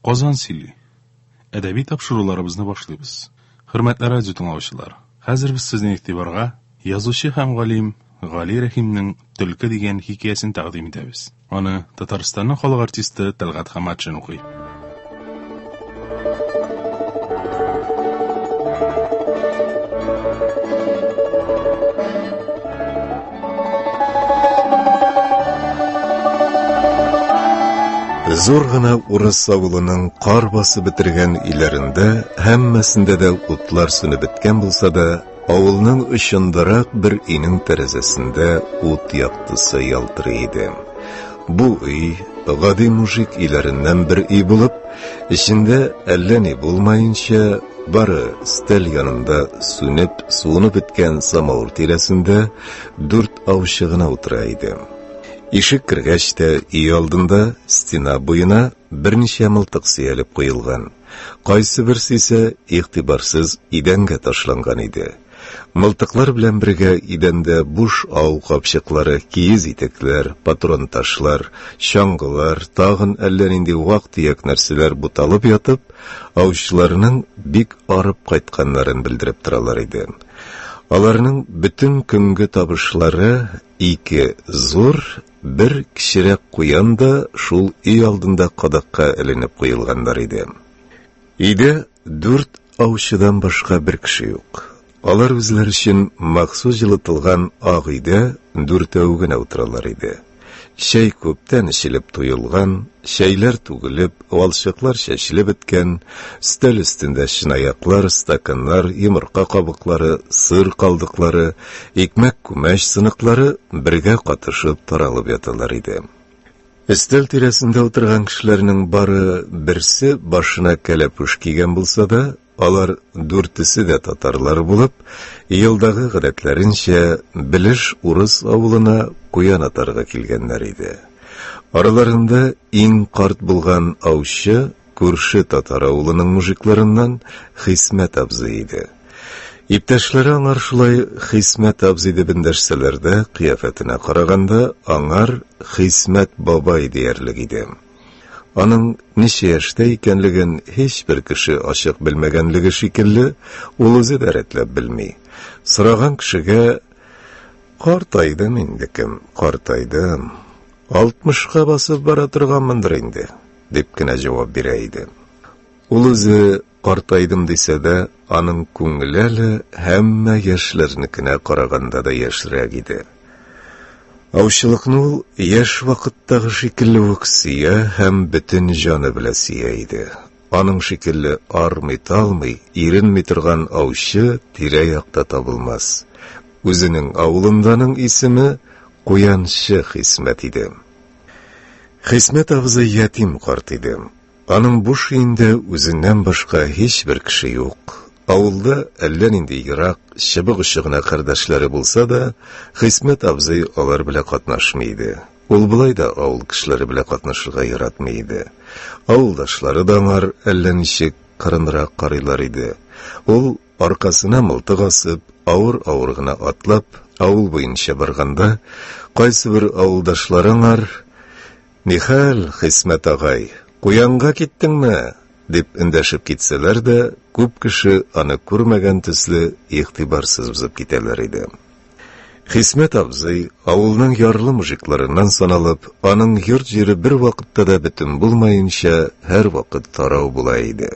Казан сөйли. Әдәби тапшыруларыбызны башлыйбыз. Хөрмәтле радио тыңлаучылар, хәзер без сезнең игътибарга язучы һәм галим Гали Рәхимнең Төлке дигән хикәясен тәкъдим итәбез. Аны Татарстанның халык артисты Тәлгать Хаматшин укый. Зур гына урыс авылының кар басып бетергән өйләрендә һәммәсендә дә утлар сүнеп беткән булса да, авылның очындарак бер өйнең тәрәзәсендә ут яктысы ялтырый иде. Бу өй гади мужик өйләреннән бер өй булып, эчендә әллә ни булмаенча, бары өстәл янында сүнеп, суынып беткән самавыр тирәсендә дүрт аучы гына утыра иде. Ишек кергәч тә өй алдында стена буена берничә мылтык сөялеп куелган. Кайсы берсе исә игътибарсыз идәнгә ташланган иде. Мылтыклар белән бергә идәндә буш ау капчыклары, киез итекләр, патрон ташлар, чаңгылар, тагын әллә нинди вак-төяк нәрсәләр буталып ятып, аучыларның бик арып кайтканнарын белдереп торалар иде. Аларның бөтен көнге табышлары ике зур, бер кечерәк куян да шул өй алдында кадакка эленеп куелганнар иде. Өйдә дүрт аучыдан башка бер кеше юк. Алар үзләре өчен махсус җылытылган ак өйдә дүртәү генә утыралар иде. Чәй күптән эчелеп туелган, чәйләр түгелеп, валчыклар чәчелеп беткән, өстәл өстендә чынаяклар, стаканнар, йомырка кабыклары, сыр калдыклары, икмәк-күмәч сыныклары бергә катышып таралып яталар иде. Өстәл тирәсендә утырган кешеләрнең бары берсе башына кәләпүш кигән булса да, алар дүртесе дә татарлар булып, елдагы гадәтләренчә Белеш урыс авылына куян атарга килгәннәр иде. Араларында иң карт булган аучы күрше татар авылының мужикларыннан Хисмәт абзый иде. Иптәшләре аңар шулай Хисмәт абзый дип эндәшсәләр дә, кыяфәтенә караганда, аңар Хисмәт бабай диярлек иде. Аның ничә яшьтә икәнлеген һичбер кеше ачык белмәгәнлеге шикелле, ул үзе дә рәтләп белми. Сораган кешегә, Картайдым инде кем, картайдым. Алтмышка басып бара торганмындыр инде, дип кенә җавап бирә иде. Ул үзе картайдым дисә дә, аның күңеле әле һәммә яшьләрнекенә караганда да яшьрәк иде. Аучылыкны ул яшь вакыттагы шикелле үк сөя һәм бөтен җаны белән сөя иде. Аның шикелле армый-талмый, иренми торган аучы тирә-якта табылмас. Үзенең авылында аның исеме Куянчы Хисмәт иде. Хисмәт абзый ятим карт иде. Аның буш өендә үзеннән башка һичбер кеше юк. Авылда әллә нинди ерак, чыбык очы гына кардәшләре булса да, Хисмәт абзый алар белән катнашмый иде. Ул болай да авыл кешеләре белән катнашырга яратмый иде. Авылдашлары да аңар әллә ничек кырынрак карыйлар иде. Ул, аркасына мылтык асып, авыр-авыр гына атлап, авыл буенча барганда, кайсыбер авылдашлары аңар, Нихәл, Хисмәт агай, куянга киттеңме? дип эндәшеп китсәләр дә, күп кеше аны күрмәгән төсле игътибарсыз узып китәләр иде. Хисмәт абзый, авылның ярлы мужикларыннан саналып, аның йорт-җире бервакытта да бөтен булмаенча, һәрвакыт тарау була иде.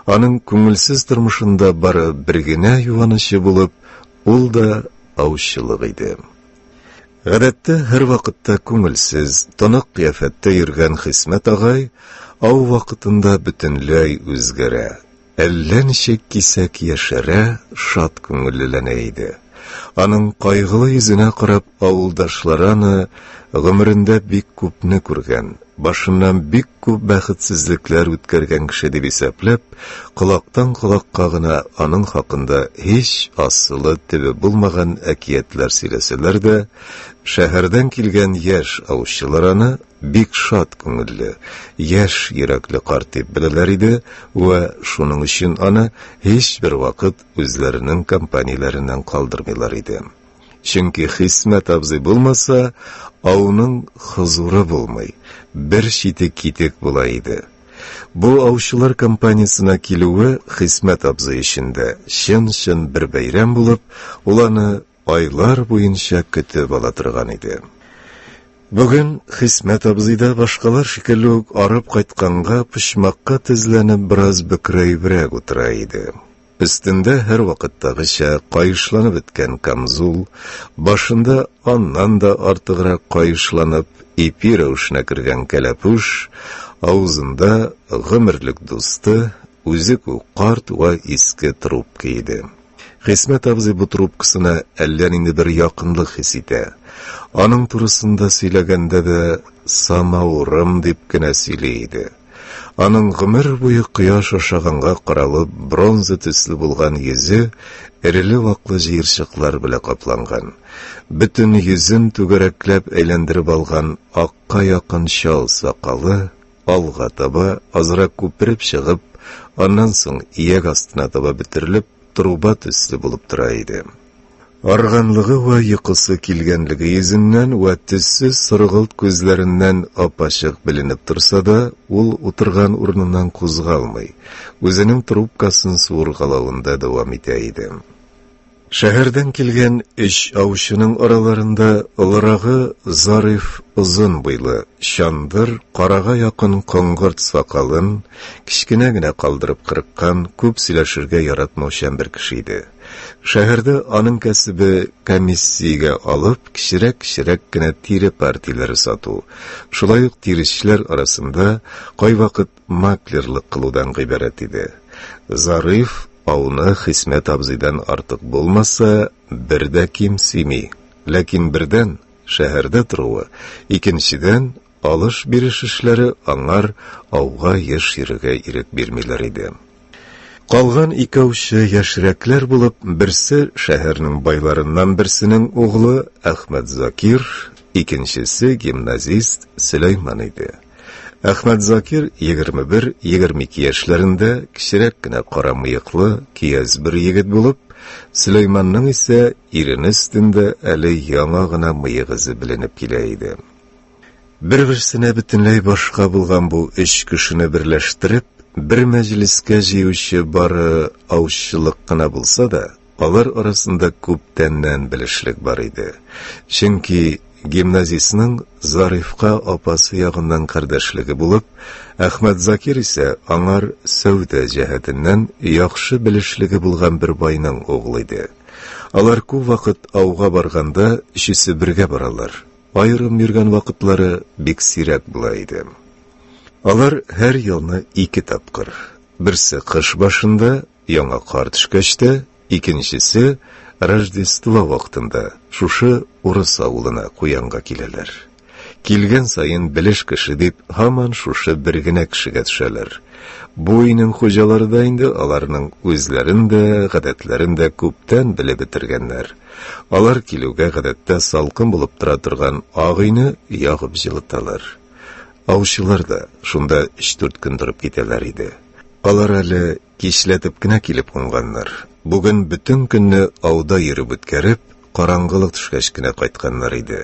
Аның күңелсез тормышында бары бер генә юанычы булып, ул да аучылык иде. Гадәттә, һәрвакытта күңелсез, тонык кыяфәттә йөргән Хисмәт агай ау вакытында бөтенләй үзгәрә, әллә ничек кисәк яшәрә, шат күңеллеләнә иде. Аның кайгылы йөзенә карап, авылдашлары аны гомерендә бик күпне күргән, башыннан бик күп бәхетсезлекләр үткәргән кеше дип исәпләп, колактан колакка гына аның хакында һич асылы төбе булмаган әкиятләр сөйләсәләр дә, шәһәрдән килгән яшь аучылар аны бик шат күңелле, яшь йөрәкле карт дип беләләр иде вә шуның өчен аны һичбер вакыт үзләренең компанияләреннән калдырмыйлар иде. Чөнки Хисмәт абзый булмаса, ауның хозуры булмый, бер чите китек була иде. Бу аучылар компаниясенә килүе Хисмәт абзый өчен дә чын-чын бер бәйрәм булып, ул аны айлар буенча көтеп ала торган иде. Бүген Хисмәт абзый да башкалар шикелле үк арып кайтканга почмакка тезләнеп бераз бөкрәебрәк утыра иде. Өстендә һәрвакыттагыча каешланып беткән камзул, башында аннан да артыграк каешланып, ипи рәвешенә кергән кәләпүш, авызында гомерлек дусты, үзе күк карт вә иске трубка иде. Хисмәт абзый бу трубкасына әллә нинди бер якынлык хис итә. Аның турысында сөйләгәндә дә самаурым дип кенә сөйли иде. Аның гомер буе кояш ашаганга каралып бронза төсле булган йөзе эреле-ваклы җыерчыклар белән капланган. Бөтен йөзен түгәрәкләп әйләндереп алган акка якын чал сакалы алга таба азрак күпереп чыгып, аннан соң ияк астына таба бөтерелеп, труба төсле булып тора иде. Арганлыгы вә йокысы килгәнлеге йөзеннән вә төссез соргылт күзләреннән ап-ачык беленеп торса да, ул утырган урыныннан кузгалмый, үзенең трубкасын суыргалавында дәвам итә иде. Шәһәрдән килгән өч аучының араларында олырагы Зариф озын буйлы, чандыр, карага якын коңгырт сакалын кечкенә генә калдырып кырыккан, күп сөйләшергә яратмаучан бер кеше иде. Шәһәрдә аның кәсебе комиссиягә алып, кечерәк-кечерәк кенә тире партияләре сату, шулай ук тиречеләр арасында кайвакыт маклерлык кылудан гыйбарәт иде. Зариф ауны Хисмәт абзыйдан артык булмаса, бер дә ким сөйми. Ләкин бердән, шәһәрдә торуы, икенчедән, алыш-биреш эшләре аңар ауга еш йөрергә ирек бирмиләр иде. Калган икәүче яшьрәкләр булып, берсе шәһәрнең байларыннан берсенең углы Әхмәтзакир, икенчесе гимназист Сөләйман иде. Әхмәтзакир 21-22 яшьләрендә кечерәк кенә кара мыеклы, көяз бер егет булып, Сөләйманның исә ирене өстендә әле яңа гына мыек эзе беленеп килә иде. Бер-берсенә бөтенләй башка булган бу өч кешене берләштереп, бер мәҗлескә җыючы бары аучылык кына булса да, алар арасында күптәннән белешлек бар иде. Чөнки гимназистның Зарифка апасы ягыннан кардәшлеге булып, Әхмәтзакир исә аңар сәүдә җәһәтеннән яхшы белешлеге булган бер байның углы иде. Алар күп вакыт ауга барганда өчесе бергә баралар. Аерым йөргән вакытлары бик сирәк була иде. Алар һәр елны ике тапкыр, берсе кыш башында, яңа кар төшкәч тә, икенчесе Рождество вакытында шушы урыс авылына куянга киләләр. Килгән саен белеш кеше дип һаман шушы бер генә кешегә төшәләр. Бу өйнең хуҗалары да инде аларның үзләрен дә, гадәтләрен дә күптән белеп бетергәннәр. Алар килүгә гадәттә салкын булып тора торган ак өйне ягып җылыталар. Аучылар да шунда өч-дүрт көн торып китәләр иде. Алар әле кичләтеп кенә килеп кунганнар. Бүген бөтен көнне ауда йөреп үткәреп, караңгылык төшкәч кенә кайтканнар иде.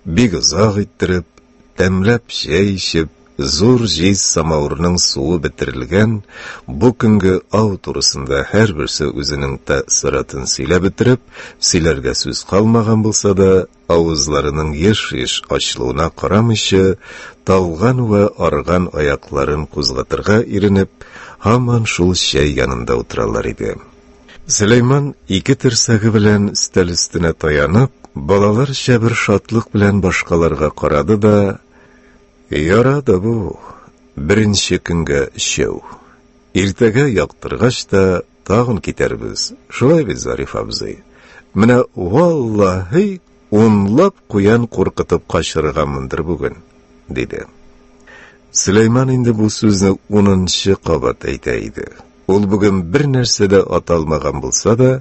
Бик озак иттереп, тәмләп чәй эчеп, зур җиз самавырның суы бетерелгән бу көнге ау турысында һәрберсе үзенең тәэссоратын сөйләп бетереп, сөйләргә сүз калмаган булса да, авызларының еш-еш ачылуына карамыйча, талган вә арыган аякларын кузгатырга иренеп, һаман шул чәй янында утыралар иде. Сөләйман ике терсәге белән өстәл өстенә таянып, балаларча бер шатлык белән башкаларга карады да, Ярады бу, беренче көнгә өчәү. Иртәгә яктыргач та тагын китәрбез, шулай бит, Зариф абзый? Менә валлаһи, унлап куян куркытып качырганмындыр бүген, диде. Сөләйман инде бу сүзне унынчы кабат әйтә иде. Ул бүген бер нәрсә дә ата алмаган булса да,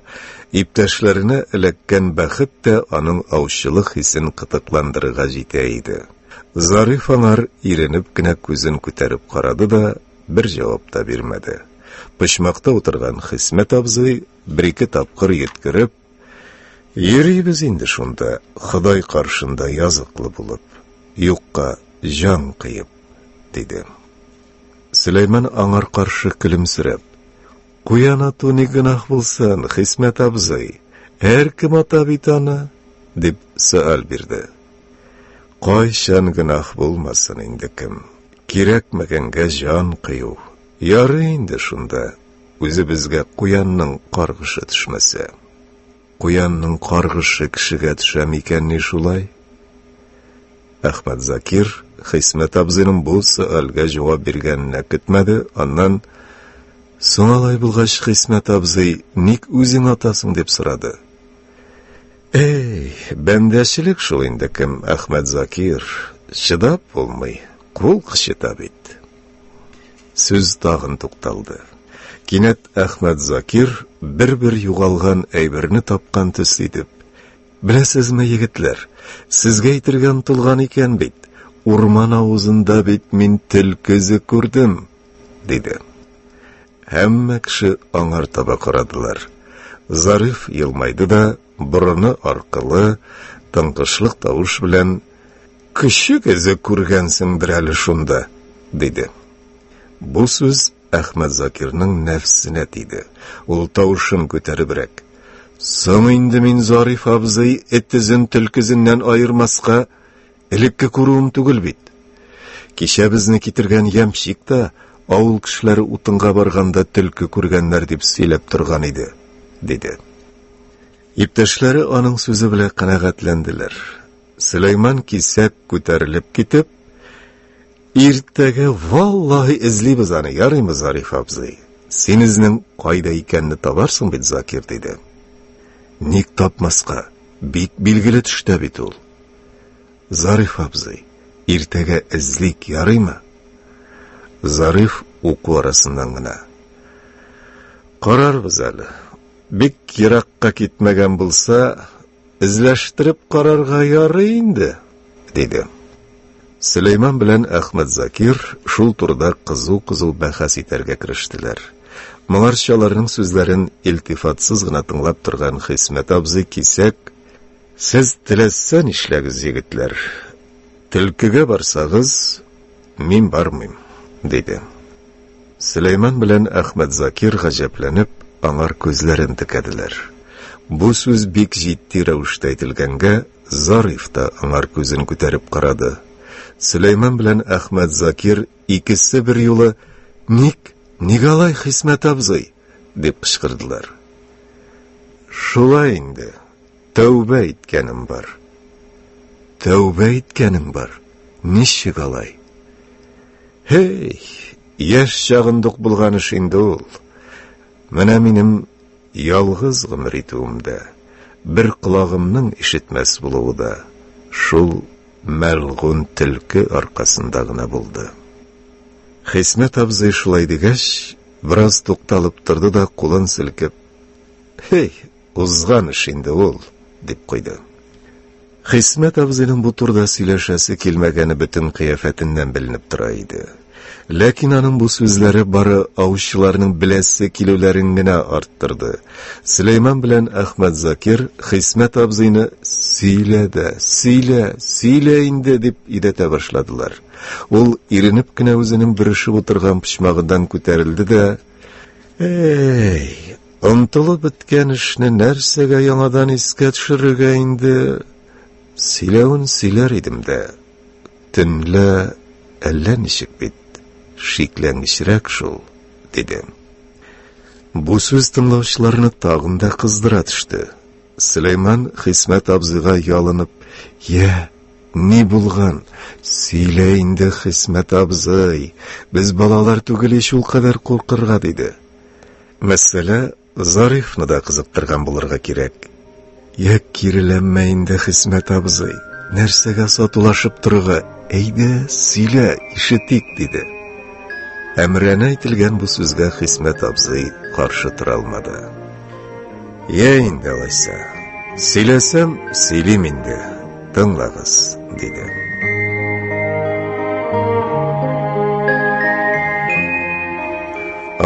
иптәшләренә эләккән бәхет тә аның аучылык хисен кытыкландырырга җитә иде. Зариф аңар иренеп кенә күзен күтәреп карады да, бер җавап та бирмәде. Почмакта утырган Хисмәт абзый бер-ике тапкыр йөткереп, Йөрибез инде шунда, Ходай каршында языклы булып, юкка җан кыеп, диде. Сөләйман аңар каршы көлемсерәп. Куян ату ни гөнаһ булсын, Хисмәт абзый? Һәркем ата бит аны, дип сөаль бирде. Кайчан гөнаһ булмасын инде кем? Кирәкмәгәнгә җан кыю. Ярый инде шунда, үзебезгә куянның каргышы төшмәсә. Куянның каргышы кешегә төшә микәнни шулай? Әхмәтзакир Хисмәт абзыйның бу сөальгә җавап биргәненә көтмәде, аннан Соң алай булгач, Хисмәт абзый, ник үзең атасың дип сорады. Эй, бәндәчелек шул инде кем, Әхмәтзакир, чыдап булмый, кул кычыта бит. Сүз тагын тукталды. Кинәт Әхмәтзакир бер-бер югалган әйберне тапкан төсле итеп, Беләсезме, егетләр, сезгә әйтергә омтылган икән бит, урман авызында бит мин төлке эзе күрдем, диде. Һәммә кеше аңар таба карадылар. Зариф елмайды да, борыны аркылы, тыңкышлык тавыш белән, Көчек эзе күргәнсеңдер әле шунда, диде. Бу сүз Әхмәтзакирның нәфсенә тиде. Ул тавышын күтәребрәк. Соң инде мин Зариф абзый эт эзен төлке эзеннән аермаска элекке күрүем түгел бит. Кичә безне китергән ямщик та авыл кешеләре утынга барганда төлке күргәннәр дип сөйләп торган иде, диде. Иптәшләре аның сүзе белән канәгатьләнделәр. Сөләйман кисәк күтәрелеп китеп, Иртәгә валлаһи эзлибез аны, ярыймы, Зариф абзый? Син эзнең кайда икәнне табарсың бит, Закир, диде. Ник тапмаска? Бик билгеле төштә бит ул. Зариф абзый, иртәгә эзлик, ярыймы? Зариф уку арасыннан гына. Карарбыз әле. Бик еракка китмәгән булса, Эзләштереп карарга ярый инде, диде. Сөләйман белән Әхмәтзакир шул турыда кызу-кызу бәхәс итәргә керештеләр. Моңарчы аларның сүзләрен илтифатсыз гына тыңлап торган Хисмәт абзый кисәк, Сез теләсә нишләгез, егетләр. Төлкегә барсагыз, мин бармыйм, диде. Сөләйман белән Әхмәтзакир гаҗәпләнеп, аңар күзләрен текәделәр. Бу сүз бик җитди рәвештә әйтелгәнгә, Зариф та аңар күзен күтәреп карады. Сөләйман белән Әхмәтзакир икесе берьюлы, Ник, ник алай, Хисмәт абзый? дип кычкырдылар. Шулай инде, тәүбә иткәнем бар. Тәүбә иткәнең бар, ничек алай? Һей, яшь чагындук булган эш инде ул. Менә минем ялгыз гомер итүем дә, бер колагымның ишетмәс булуы да шул мәлгун төлке аркасында гына булды. Хисмәт абзый шулай дигәч, бераз тукталып торды да кулын селкеп, Һей, Узган эш инде ул, дип куйды. Хисмәт абзыйның бу турыда сөйләшәсе килмәгәне бөтен кыяфәтеннән беленеп тора иде. Ләкин аның бу сүзләре бары аучыларның беләсе килүләрен генә арттырды. Сөләйман белән Әхмәтзакир Хисмәт абзыйны сөйлә дә, сөйлә, сөйлә инде дип идәтә башладылар. Ул иренеп кенә үзенең бөрешеп утырган почмагыннан күтәрелде дә, Эй, Онытылып беткән эшне нәрсәгә яңадан искә төшерергә инде? Сөйләвен сөйләр идем дә, төнлә әллә ничек бит, шикләнгечрәк шул, диде. Бу сүз тыңлаучыларны тагын да кыздыра төште. Сөләйман Хисмәт абзыйга ялынып, "Йә, ни булган? Сөйлә инде, Хисмәт абзый. Без балалар түгел ич ул кадәр куркырга", диде. Мәсьәлә Зарифны да кызыктырган булырга кирәк. Йә, киреләнмә инде, Хисмәт абзый. Нәрсәгә сатулашып торырга? Әйдә, сөйлә, ишетик, диде. Әмрәнә әйтелгән бу сүзгә Хисмәт абзый каршы тора алмады. Йә инде алайса. Сөйләсәм, сөйлим инде. Тыңлагыз, диде.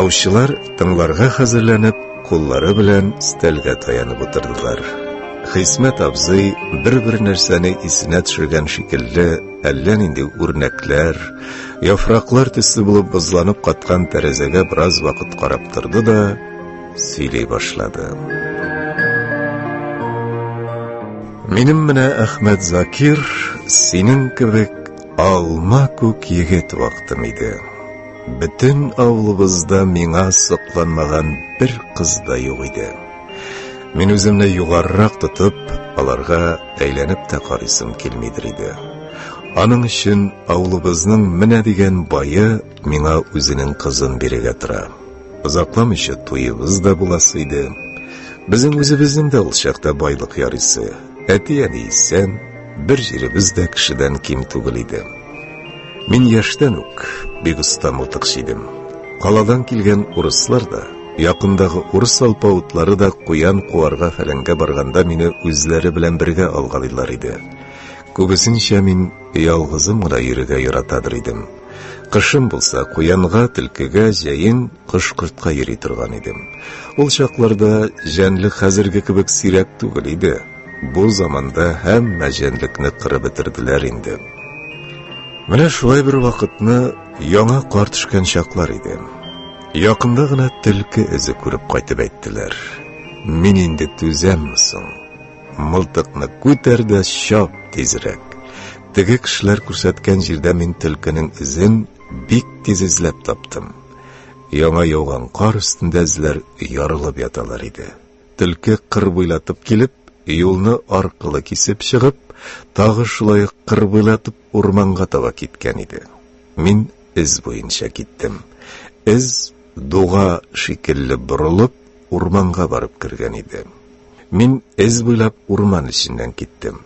Аучылар тыңларга хәзерләнеп, куллары белән стәлгә таянып утырдылар. Хисмәт абзый бер-бер нәрсәне исенә төшергән шикелле әллә нинди үрнәкләр, яфраклар төсле булып бозланып каткан тәрәзәгә бераз вакыт карап торды да сөйли башлады. Минем менә Әхмәт Закир синең кебек алма күк егет вакытым иде. Бөтен авылыбызда миңа сокланмаган бер кыз да юк иде. Мин үземне югарырак тотып, аларга әйләнеп тә карыйсым килмидер иде. Аның өчен авылыбызның менә дигән бае миңа үзенең кызын бирергә тора. Озакламыйча туебыз да буласы иде. Безнең үзебезнең дә ул чакта байлык ярыйсы. Әти-әни исән, бер җиребез дә кешедән ким түгел иде. Мин яшьтән үк бик оста мылтыкчы идем. Каладан килгән урыслар да, якындагы урыс алпавытлары да куян куарга фәләнгә барганда мине үзләре белән бергә алгалыйлар иде. Күбесенчә мин ялгызым гына йөрергә яратадыр идем. Кышым булса, куянга, төлкегә, җәен кош-кортка йөри торган идем. Ул чакларда җәнлек хәзерге кебек сирәк түгел иде. Бу заманда һәммә җәнлекне кырып бетерделәр инде. Менә шулай бер вакытны яңа кар төшкән чаклар иде. Якында гына төлке эзе күреп кайтып әйттеләр. Мин инде түзәмме соң? Мылтыкны күтәр дә чап тизрәк. Теге кешеләр күрсәткән җирдә мин төлкенең эзен бик тиз эзләп таптым. Яңа яуган кар өстендә эзләр ярылып яталар иде. Төлке кыр буйлатып килеп, юлны аркылы кисеп чыгып, тагы шулай ук кыр буйлатып урманга таба киткән иде. Мин эз буенча киттем. Эз дуга шикелле борылып, урманга барып кергән иде. Мин эз буйлап урман эченнән киттем.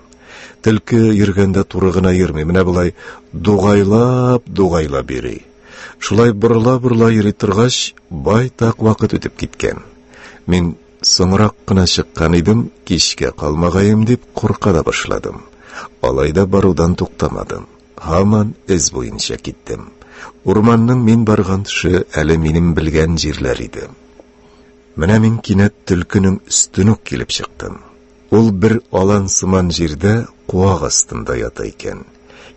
Төлке йөргәндә туры гына йөрми, менә болай дугайлап-дугайлап йөри. Шулай борыла-борыла йөри торгач, байтак вакыт үтеп киткән. Мин соңрак кына чыккан идем, кичкә калмагаем дип курка да башладым. Алай да барудан туктамадым. Һаман эз буенча киттем. Урманның мин барган төше әле минем белгән җирләр иде. Менә мин кинәт төлкенең өстен үк килеп чыктым. Ул бер алан сыман җирдә куак астында ята икән.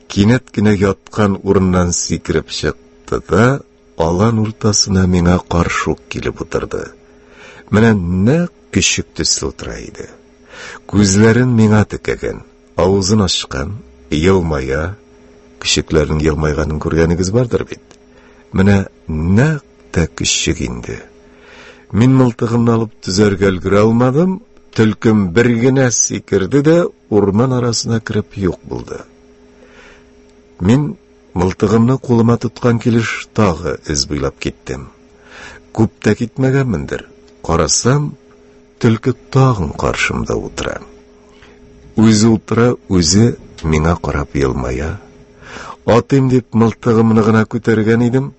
Кинәт кенә яткан урыннан сикереп чыкты да, алан уртасына миңа каршы ук килеп утырды. Менә нәкъ көчек төсле утыра иде. Күзләрен миңа текәгән, авызын ачкан, елмая. Көчекләрнең елмайганын күргәнегез бардыр бит. Менә нәкъ тә көчек инде. Мин мылтыгымны алып төзәргә өлгерә алмадым, төлкем бер генә сикерде дә урман арасына кереп юк булды. Мин Мылтыгымны кулыма тоткан килеш тагы эз буйлап киттем. Күп тә китмәгәнмендер. Карасам, төлке тагын каршымда утыра. Үзе утыра, үзе миңа карап елмая. Атыйм дип мылтыгымны гына күтәргән идем,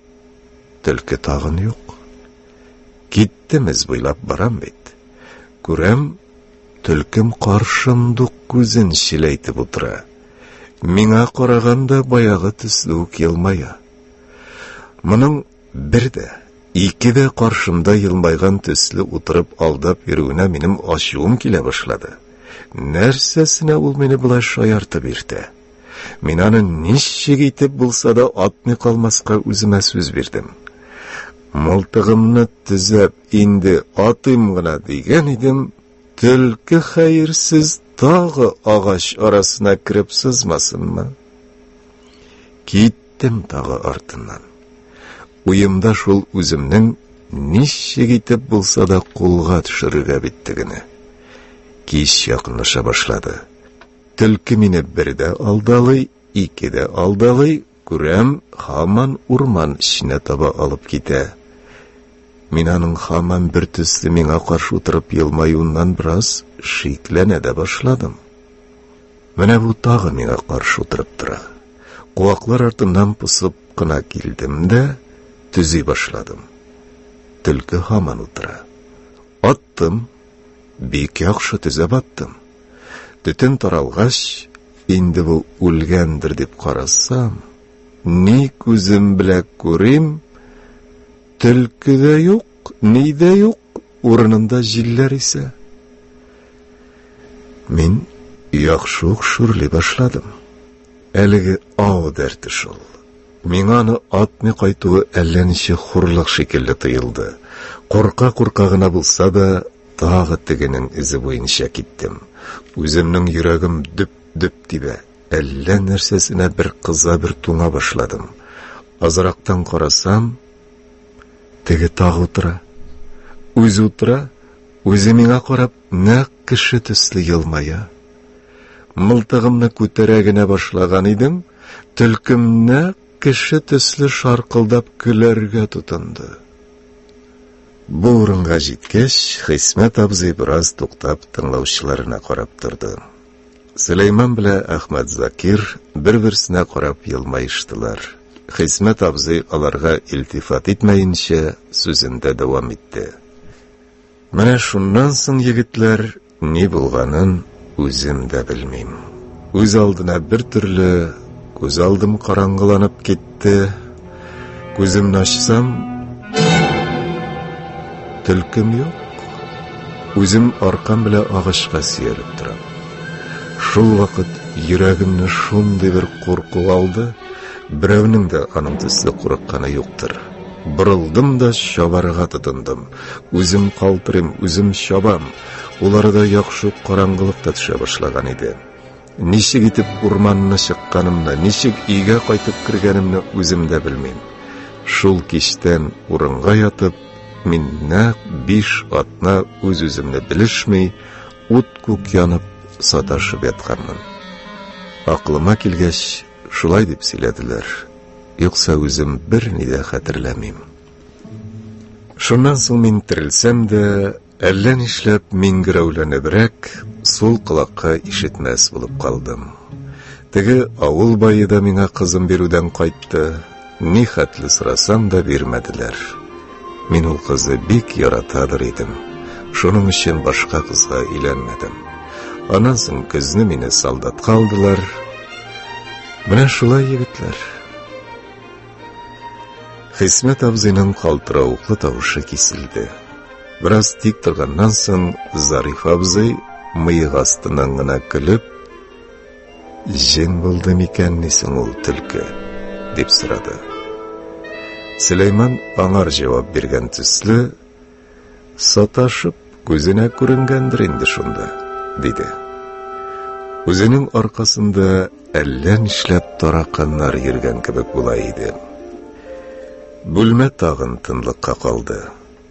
төлке тагын юк. Киттем эз буйлап барам бит. Күрәм, Төлкем каршымдук күзен челәйтеп утыра. Миңа караганда баягы төсле үк елмая. Моның бер дә, ике дә каршымда елмайган төсле утырып алдап йөрүенә минем ачуым килә башлады. Нәрсәсенә ул мине болай шаяртып йөртә? Мин аны ничек итеп булса да атмый калмаска үземә сүз бирдем. Мылтыгымны төзәп инде атыйм гына дигән идем, төлке хәерсез тагы агач арасына кереп сызмасынмы? Киттем тагы артыннан. Уемда шул үземнең ничек итеп булса да кулга төшерергә бит тегене. Кич якынлаша башлады. Төлке мине бер дә алдалый, ике дә алдалый, күрәм, һаман урман эченә таба алып китә. Мин аның һаман бер төсле миңа каршы утырып елмаюыннан бераз шикләнә дә башладым. Менә бу тагы миңа каршы утырып тора. Куаклар артыннан посып кына килдем дә, төзи башладым. Төлке һаман утыра. Аттым, бик яхшы төзәп аттым. Төтен таралгач, инде бу үлгәндер дип карасам, ни күзем белә күрим, төлке дә юк, ни дә юк, урынында җилләр исә. Мин яхшы ук шүрли башладым. Әлеге ау дәрте шул. Миңа аны атмый кайтуы әллә ничек хурлык шикелле тоелды. Курка-курка гына булса да, тагы тегенең эзе буенча киттем. Үземнең йөрәгем дөп-дөп тибә. Әллә нәрсәсенә бер кыза, бер туңа башладым. Азрактан карасам, теге тагы утыра. Үзе утыра, үзе миңа карап, нәкъ кеше төсле елмая. Мылтыгымны күтәрә генә башлаган идем, төлкем нәкъ кеше төсле шаркылдап көләргә тотынды. Бу урынга җиткәч, Хисмәт абзый бераз туктап тыңлаучыларына карап торды. Сөләйман белән Әхмәтзакир бер-берсенә карап елмаештылар. Хисмәт абзый аларга илтифат итмәенчә сүзендә дәвам итте. Менә шуннан соң, егетләр, ни булганын үзем дә белмим. Үз алдына бер төрле күз алдым караңгыланып китте. Күземне ачсам, төлкем юк. Үзем аркам белән агачка сөялеп торам. Шул вакыт йөрәгемне шундый бер курку алды, берәүнең дә аның төсле курыкканы юктыр. Борылдым да чабарга тотындым. Үзем калтырыйм, үзем чабам. Ул арада яхшы ук караңгылык та төшә башлаган иде. Ничек итеп урманны чыкканымны, ничек өйгә кайтып кергәнемне үзем дә белмим. Шул кичтән урынга ятып, мин нәкъ биш атна үз-үземне белешми, ут күк янып, саташып ятканмын. Акылыма килгәч, шулай дип сөйләделәр. Юкса үзем берни дә хәтерләмим. Шуннан соң мин терелсәм дә, Әллә нишләп миңгерәүләнебрәк, сул колакка ишетмәс булып калдым. Теге авыл бае да миңа кызым бирүдән кайтты. Ни хәтле сорасам да бирмәделәр. Мин ул кызы бик яратадыр идем. Шуның өчен башка кызга өйләнмәдем. Аннан соң көзне мине солдатка алдылар. Менә шулай, егетләр. Хисмәт абзыйның калтыравыклы тавышы киселде. Бераз тик торганнан соң Зариф абзый мыек астыннан гына көлеп, "Җен булды микәнни соң ул төлке?" дип сорады. Сөләйман аңар җавап биргән төсле, Саташып, күзенә күренгәндер инде шунда, диде. Үзенең аркасында әллә нишләп тараканнар йөргән кебек була иде. Бүлмә тагын тынлыкка калды.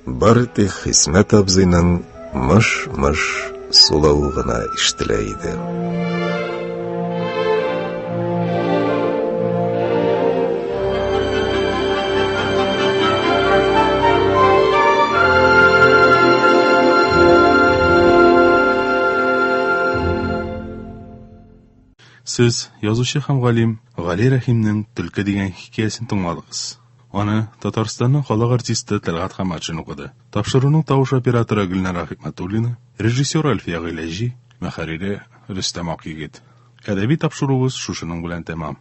Бары тик Хисмәт абзыйның мыш-мыш сулавы гына ишетелә иде. Сез язучы һәм галим Гали Рәхимнең Төлке дигән хикәясен тыңладыгыз. Аны Татарстанның халык артисты Тәлгать Хаматшин укыды. Тапшыруның тавыш операторы Гөлнара Хикмәтуллина, режиссер Әлфия Гыйләҗи, мөхәррире Рөстәм Акъегет. Әдәби тапшыруыбыз шушының белән тәмам.